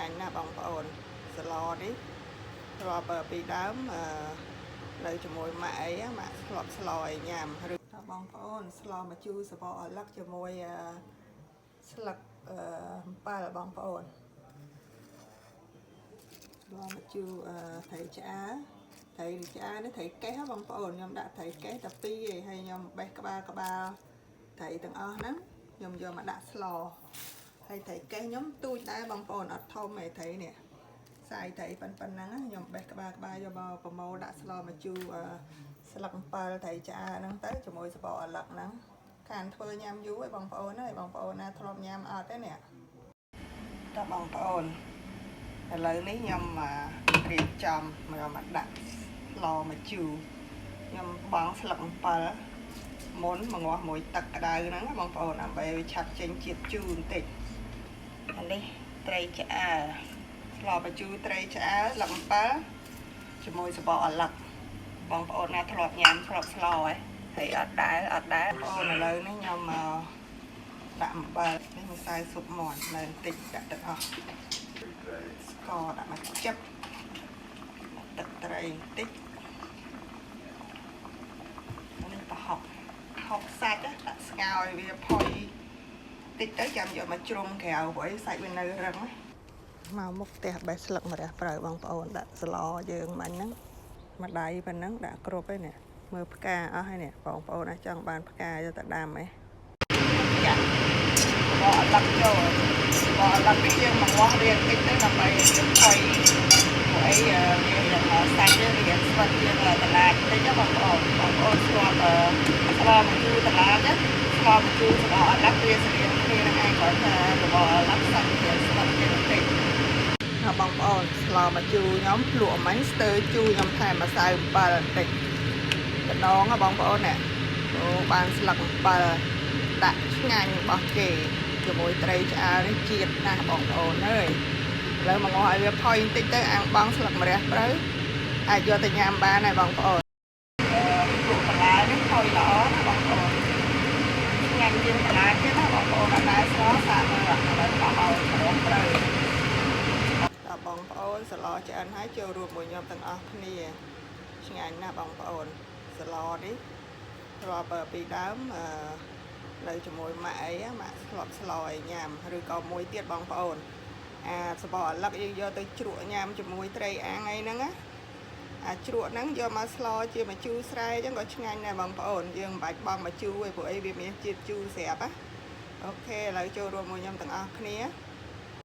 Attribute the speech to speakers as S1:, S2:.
S1: ឆ្ងាញ់ណាស់បងប្អូនស្លនេះធ្លាប់ពីដើមអឺនៅជាមួយម៉ាក់អីម៉ាក់ធ្លាប់ស្លឲ្យញ៉ាំឬថាបងប្អូនស្លម្ជូរសបកឪឡឹកជាមួយអឺស្លឹកអឺអំពិលបងប្អូនស្លម្ជូរអឺត្រីឆ្អើត្រីឆ្អើនេះត្រីកេះហ៎បងប្អូនខ្ញុំដាក់ត្រីកេះតែពីរឯងហើយខ្ញុំបេះក្បាលក្បាលត្រីទាំងអស់ហ្នឹងខ្ញុំយកមកដាក់ស្លហើយត្រីកេះខ្ញុំទូចដែរបងប្អូនអត់ធំទេត្រីនេះសាយត្រីប៉ុណ្ណឹងខ្ញុំបេះក្បាលក្បាលយកមកប្រមូលដាក់ស្លម្ជូរអឺស្លឹកអំពិលត្រីឆ្អើហ្នឹងទៅជាមួយសបកឪឡឹកហ្នឹងខានធ្វើញ៉ាំយូរហើយបងប្អូនហើយបងប្អូនណាធ្លាប់ញ៉ាំអត់ទេនេះតើបងប្អូនឥឡូវនេះខ្ញុំរៀបចំមកដាក់ស្លម្ជូរខ្ញុំបង់ស្លឹកអំពិលមុនមកងាស់មួយទឹកក្តៅហ្នឹងបងប្អូនដើម្បីឲ្យវាឆាប់ចេញជាតិជូរបន្តិចអានេះត្រីឆ្អើស្លម្ជូរត្រីឆ្អើស្លឹកអំពិលជាមួយសបកឪឡឹកបងប្អូនណាធ្លាប់ញ៉ាំធ្លាប់ស្លហើយហើយអត់ដែលអត់ដែលបងប្អូនឥឡូវនេះខ្ញុំមកដាក់អំបិលនេះម្សៅស៊ុបមាន់នៅបន្តិចដាក់ទឹកអស់ស្ករដាក់មកចិបទឹកត្រីបន្តិចនេះប្រហុកហុកសាច់ដាក់ស្ងោរឲ្យវាផុយតិចទៅចាំយកមកជ្រុំក្រៅព្រោះអីសាច់វានៅរឹងណាមកមុខផ្ទះបេះស្លឹកម្រះព្រៅបងប្អូនដាក់ស្លយើងមិញហ្នឹងមួយដៃប៉ុណ្ណឹងដាក់គ្រប់ហើយនេះមើលផ្កាអស់ហើយនេះបងប្អូនណាចង់បានផ្កាយកទៅដាំឯងចាបកលឹកចូលបកលឹកនេះយើងមកវាស់វាបន្តិចទៅដើម្បីវាផុយព្រោះអីវាយ៉ាងសាច់វារៀងស្វិតជាងតឡាចតិចណាបងប្អូនបងប្អូនស្គាល់ស្លម្ជូរតឡាចណាស្លម្ជូរសបកឪឡឹកវាស្រៀងគ្នានឹងឯងគ្រាន់ថាសបកឪឡឹកសាច់វាស្វិតជាងបន្តិចហើយបងប្អូនស្លម្ជូរខ្ញុំភ្លក់មិញស្ទើជូរខ្ញុំថែមម្សៅអំពិលបន្តិចកណ្ដងហ៎បងប្អូននេះអូបានស្លឹកអំពិលដាក់ឆ្ងាញ់របស់គេជាមួយត្រីឆ្អើនេះជាតិណាស់បងប្អូនអើយឥឡូវមកងាស់ឲ្យវាផុយបន្តិចទៅអាំងបងស្លឹកម្រះព្រៅអាចយកទៅញ៉ាំបានហើយបងប្អូនភ្លក់បន្លែនេះផុយល្អណាស់បងប្អូនឆ្ងាញ់ជាងបន្លែទៀតណាបងប្អូនអត់ដែរស្លសាកមើលឥឡូវបោះឲ្យម្រះព្រៅដល់បងប្អូនស្លឆ្អិនហើយចូលរួមមួយខ្ញុំទាំងអស់គ្នាឆ្ងាញ់ណាស់បងប្អូនស្លនេះធ្លាប់ពីដើមអឺនៅជាមួយម៉ាក់អីម៉ាក់ធ្លាប់ស្លឲ្យញ៉ាំឬក៏មួយទៀតបងប្អូនអាសបកឪឡឹកយើងយកទៅជ្រក់ញ៉ាំជាមួយត្រីអាំងអីហ្នឹងណាអាជ្រក់ហ្នឹងយកមកស្លជាម្ជូរស្រែអញ្ចឹងក៏ឆ្ងាញ់ដែរបងប្អូនយើងមិនបាច់បង់ម្ជូរទេព្រោះអីវាមានជាតិជូរស្រាប់ណាOK ឥឡូវចូលរួមមួយខ្ញុំទាំងអស់គ្នា។